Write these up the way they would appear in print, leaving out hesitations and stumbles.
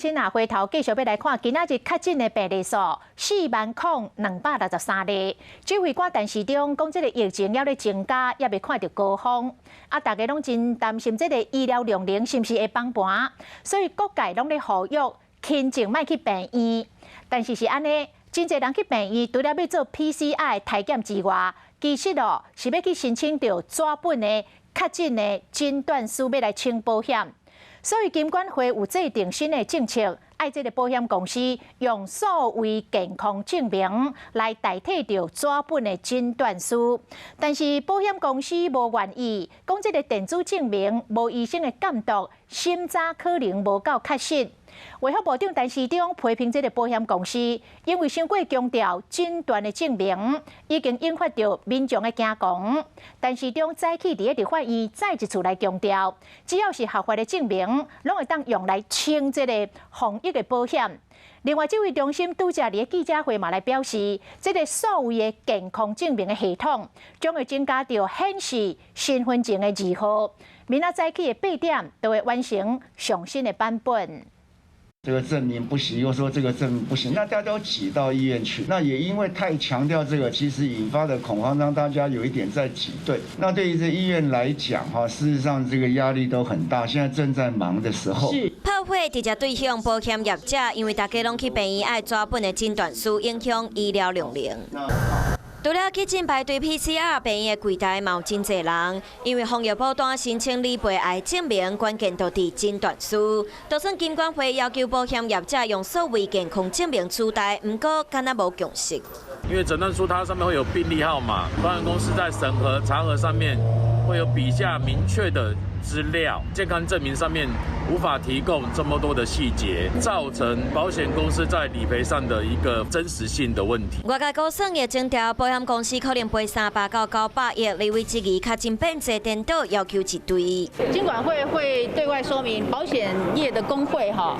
親啊，回頭繼續欲來看今仔日確診的病例數40,263例。指揮官陳時中講，這个疫情猶咧增加，猶未看著高峰。啊，大家攏真擔心這个醫療量能是毋是會崩盤，所以各界攏咧呼籲輕症莫去病院。但是是按呢，真濟人去病院，除了欲做 PCR 篩檢之外，其實哦是欲去申請著紙本的確診的診斷書，欲來請保險。所以金管會有制定新的政策，愛這个保險公司用數位健康證明來代替著紙本的診斷書。但是保險公司無願意，講這个電子證明無醫生的監督，審查可能無夠確實。衛福部長陳時中批評這个保險公司，因為傷過強調診斷的證明，已經引發著民眾的驚惶。陳時中早起佇咧立法院再一次來強調，只要是合法的證明，攏會當用來請這个防疫的保險。另外，指揮中心拄才佇咧記者會嘛來表示，這个數位的健康證明的系統，將會增加著顯示身份證的字號，明仔早起的8點就會完成上新的版本。這個證明不行，又說這個證明不行，那大家都擠到醫院去。那也因為太強調這個，其實引發的恐慌，讓大家有一點在擠兌。那對於這醫院來講，哈，事實上這個壓力都很大。現在正在忙的時候。是。炮火直接對向保險業者，因為大家攏去病院愛紙本的診斷書，影響醫療量能。除了去診排隊 PCR，病院的櫃台嘛有真濟人，因為防疫保單申請理賠愛證明，關鍵就佇診斷書。就算金管會要求保險業者用數位健康證明取代，毋過敢若無共識。因為診斷書它上面會有病歷號碼，保險公司在審核查核上面會有比較明確的資料，健康證明上面無法提供這麼多的細節，造成保險公司在理賠上的一個真實性的問題。外界估算疫情條保險公司可能賠300到900億，立委質疑確診變濟顛倒，要求一堆。金管會會對外說明，保險業的公會哈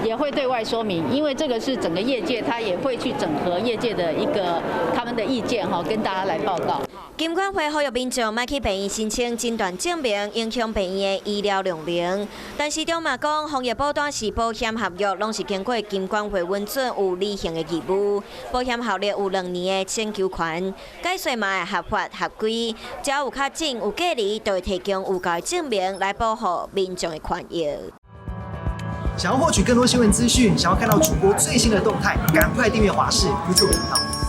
也會對外說明，因為這個是整個業界，他也會去整合業界的一個他們的意見哈，跟大家來報告。金管會呼籲民眾莫去病院申請診斷證明，影響病院的醫療量能。陳時中嘛講，防疫保單是保險合約，攏是經過金管會允准有履行的義務。保險效力有2年的請求權，解說嘛會合法合規，只要有確診有隔離，就會提供有效證明來保護民眾的權益。想要獲取更多新聞資訊，想要看到主播最新的動態，趕快訂閱華視 YouTube 頻道。